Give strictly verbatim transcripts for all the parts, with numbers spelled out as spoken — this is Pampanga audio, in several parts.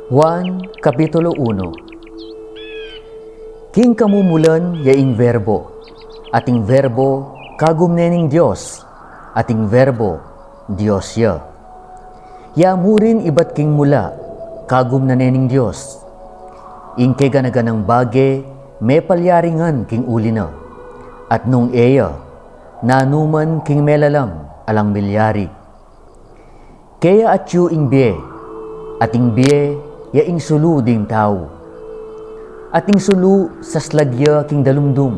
Juan, Kapitulo uno. King kamumulan ya ing Verbo, at ing Verbo kagum ne ning Dios, at ing Verbo Dios ya. Ya mu rin ibat king mula, kagum na ne ning Dios. Ing kegana-ganang bage, mepalyari ngan king uli na. At nung e ya, nanu man king melalang, alang milyari. Kaya atyu ing bie, at ing bie ya ing sulu ding tau. At ing sulu saslag ya king dalumdum,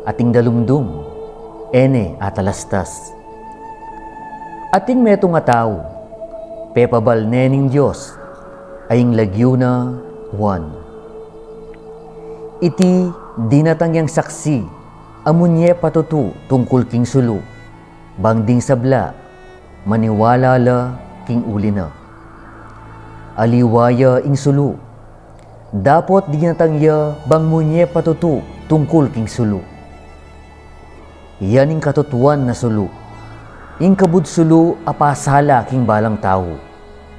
at ing dalumdum e ne atalastas. At ing metung a tau, pepabal ne ning Dios, a ing lagyu na Juan. Iti dinatang yang saksi a munye patutu tungkul king sulu, bang ding sabla maniwala la king uli na. Aliwa ya ing sulu, dapot dinatang ya bang munye patutu tungkul king sulu. Yan ing katutuan na sulu, ing kabud sulu a pasala king balang tau,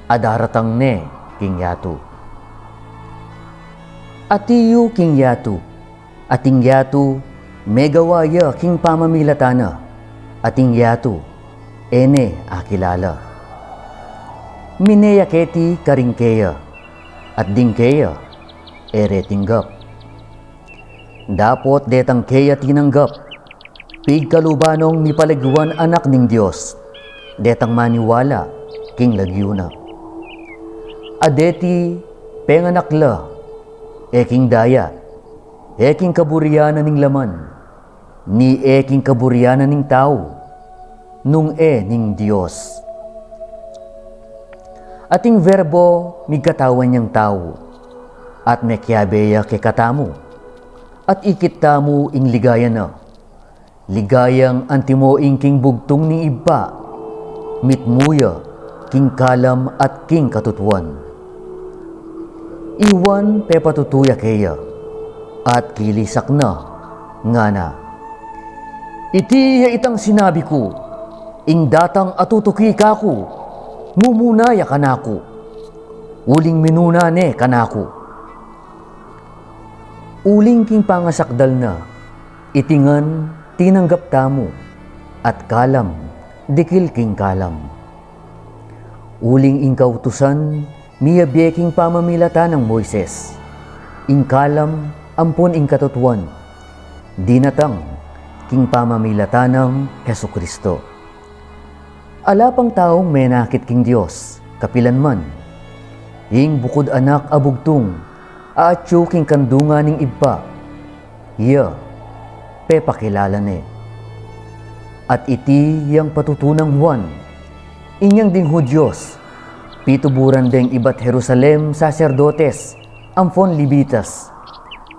a daratang ne king yatu. Ati yu king yatu, at ing yatu megawa ya king pamamilatan na, at ing yatu e ne akilala. Mine ya keti karing keya, at ding keya e re tinggap. Dapot detang keya tinanggap, pigkaluban nong mipalagyuan anak ning Dios, detang maniwala king lagyu na. A deti penganak la, e king daya, e king kaburian na ning laman, ni e king kaburian na ning tau, nung e ning Dios. At ing Verbo migkatawan yang tau, at mekiabe ya kekatamu, at ikit tamu ing ligaya na. Ligayang antimo ing king bugtung ning Ibpa, mitmu ya king kalam at king katutuan. I Juan pepatutu ya keya, at kilisak na, ngana, "Iti ya itang sinabi ku, ing datang a tutuki kaku, mumuna ya kanaku, uling minuna ne kanaku." Uling king pangasakdal na, iti ngan tinanggap tamu, at kalam dikil king kalam. Uling ing kautusan miyabie king pamamilatan nang Moises, ing kalam ampon ing katutuan dinatang king pamamilatan nang Jesucristo. Ala pang taung menakit king Dios kapilan man. Ing bukud Anak a bugtung a atyu king kandungan ning Ibpa, iya pepakilala ne. At iti yang patutu nang Juan, inyang ding Judios pituburan deng ibat Jerusalem saserdotes ampon Levitas,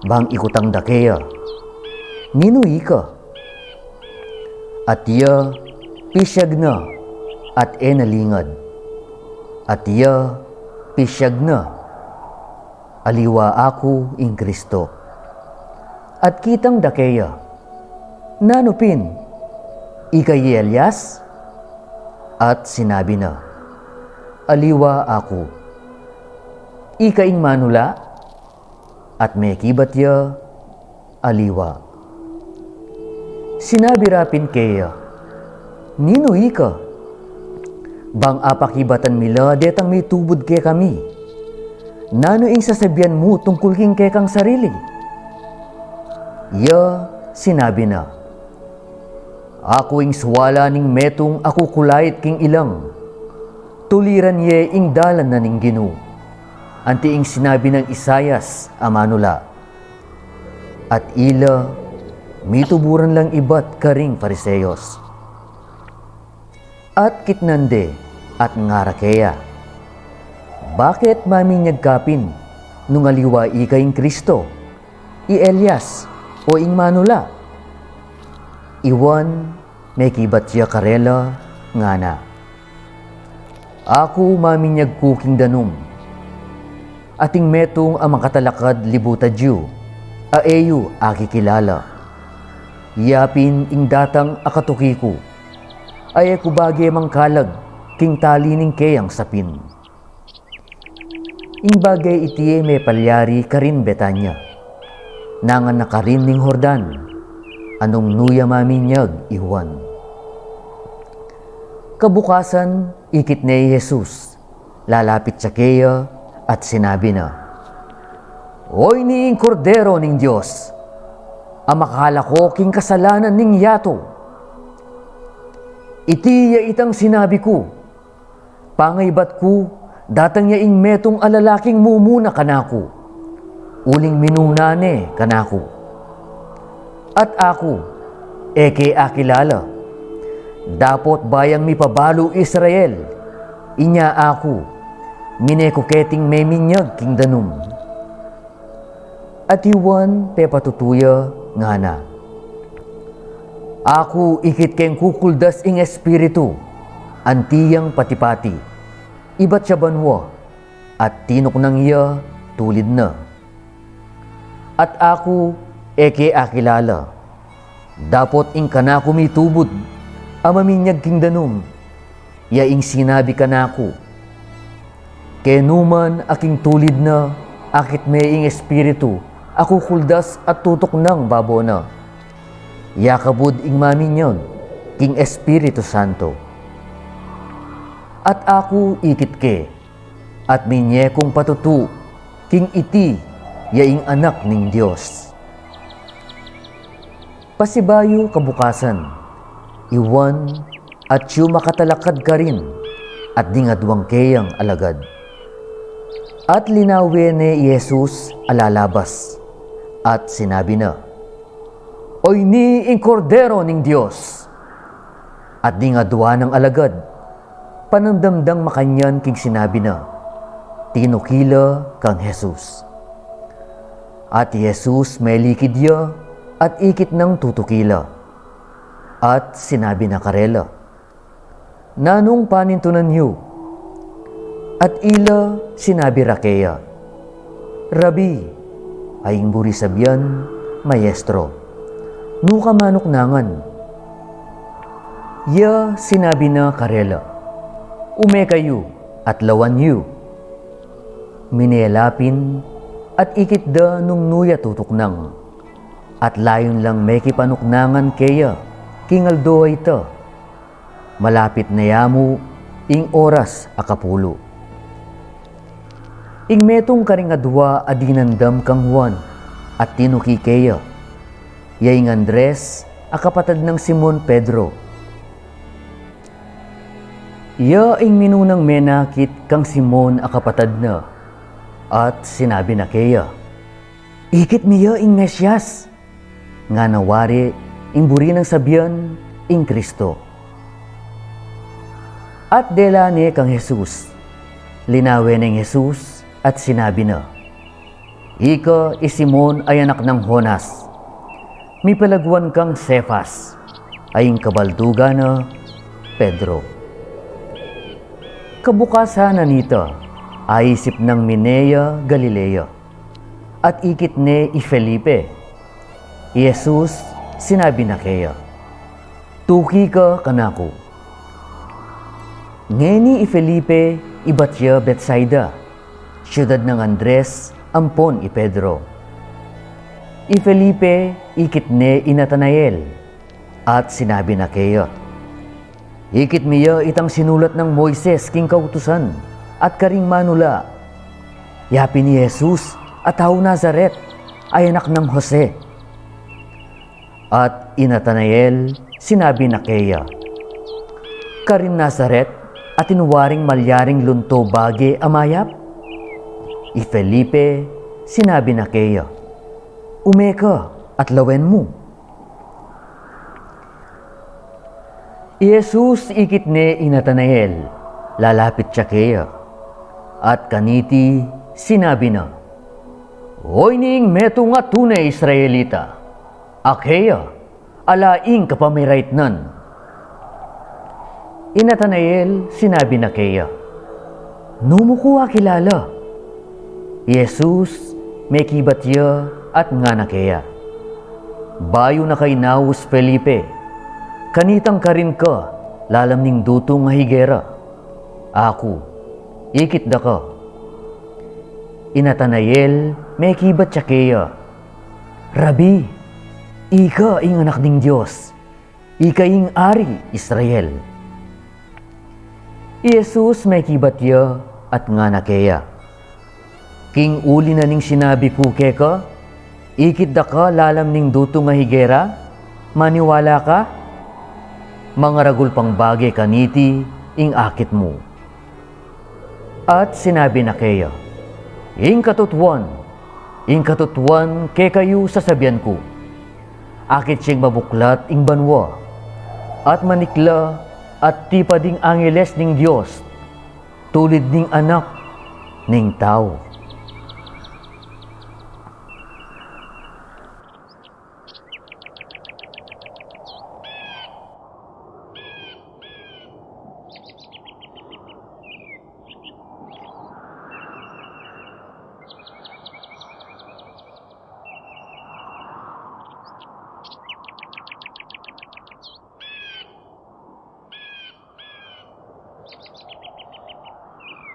bang ikutang da keya, "Ninu ika?" At iya pisiag na, at e na lingad. At iya pisiag na, "Aliwa aku ing Kristo." At kitang da keya, "Nanu pin? Ika i Elias?" At sinabi na, "Aliwa aku." "Ika ing manula?" At mekibat ya, "Aliwa." Sinabi ra pin keya, "Ninu ika? Bang apakibatan mi la detang mitubud kekami. Nanu ing sasabian mu tungkul king kekang sarili?" Iya sinabi na, "Aku ing suala ning metung a kukulait king ilang. Tuliran ye ing dalan na ning Ginu, anti ing sinabi nang Isaias a manula." At ila mituburan lang ibat karing Fariseos. At kitnan de at ngara keya, "Bakit maminyag ka pin nung aliwa ika ing Kristo, i Elias, o ing manula?" I Juan mekibat ya karela, ngana, "Aku maminyag ku king danum, at ing metung a makatalakad libutan yu, a e yu akikilala. Iya pin ing datang a katuki ku, a e ku bage mangkalag king tali ning keyang sapin. Ing bage iti e mepalyari karin Betania, nangan na karin ning Jordan, a nung nu ya maminyag i Juan. Kabukasan, ikit ne i Jesus, lalapit ya keya, at sinabi na, "Oyni ing Kordero ning Dios, a makalako king kasalanan ning yatu. Iti ya itang sinabi ku, pangaybat ku, datang ya ing metung a lalaking mumuna kanaku, uling minuna ne kanaku. At aku, e ke akilala. Dapot ba yang mipabalu Israel, inya aku, mine ku keting meminyag king danum." At i Juan pepatutu ya, ngana, "Aku ikit keng kukuldas ing Espiritu, anti yang pati-pati, ibat ya banua, at tinuknang ya tulid na. At aku, e ke akilala. Dapot ing kanaku mitubud, a maminyag king danum, ya ing sinabi kanaku, 'Kenu man a king tulid na, akit me ing Espiritu a kukuldas at tutuknang babo na, ya kabud ing maminyag king Espiritu Santo.' At aku ikit ke, at minye kung patutu king iti ya ing Anak ning Dios." Pasibayu kabukasan, i Juan atyu makatalakad karin at ding aduang keyang alagad. At linawe ne i Jesus a lalabas, at sinabi na, "Oyni ing Kordero ning Dios!" At ding adua nang alagad, panandam dang makanyan king sinabi na, tinuki la kang Jesus. At i Jesus melikid ya, at ikit nang tutuki la. At sinabi na karela, "Nanung panintunan yu?" At ila sinabi ra keya, "Rabi," a ing buri sabian, "Maestro," "nu ka manuknangan?" Ya sinabi na karela, "Ume kayu, at lawan yu." Mine la pin, at ikit da nung nu ya tutuknang. At layun lang mekipanuknangan keya king aldo a ita. Malapit na ya mu ing oras a kapulu. Ing metung karing adua a dinandam kang Juan at tinuki keya, ya ing Andres a kapatad nang Simon Pedro. Ya ing minunang menakit kang Simon a kapatad na, at sinabi na keya, "Ikit mi ya ing Mesias," ngana wari ing buri nang sabian, ing Kristo. At dela ne kang Jesus. Linawe neng Jesus at sinabi na, "Ika i Simon a anak nang Jonas. Mipalaguan kang Cefas," a ing kabaldugan na Pedro. Kabukasan na nita, aisip nang mine ya Galilea, at ikit ne i Felipe. I Jesus sinabi na keya, "Tuki ka kanaku." Ngeni i Felipe ibat ya Betsaida, siudad nang Andres ampon i Pedro. I Felipe ikit ne i Natanael, at sinabi na keya, "Ikit mi ya itang sinulat nang Moises king kautusan at karing manula, ya pin i Jesus a tau Nazaret, a anak nang Jose." At i Natanael sinabi na keya, "Karin Nazaret atin waring malyaring lunto bage a mayap?" I Felipe sinabi na keya, "Ume ka at lawen mu." I Jesus ikit ne i Natanael, lalapit ya keya, at kaniti sinabi na, "Oyni ing metung a tune Israelita, a keya ala ing kapamiraitnan." I Natanael sinabi na keya, "Nu mu ku akilala?" I Jesus mekibat ya at ngana keya, "Bayu na ka inaus, Felipe, kanitang karin ka lalam ning dutung a higera. Aku, ikit da ka. I Natanael mekibat ya keya, Rabi, ika ing Anak ning Dios, ika ing Ari Israel. I Jesus mekibat ya at ngana keya, King uli na ning sinabi ku keka, ikit da ka lalam ning dutung a higera, maniwala ka? Mangaragul pang bage kaniti ing akit mu. At sinabi na keya, Ing katutuan, ing katutuan kekayu sasabian ku, akit yang mabuklat ing banua, at manikla at tipa ding angeles ning Dios, tulid ning Anak ning Tau.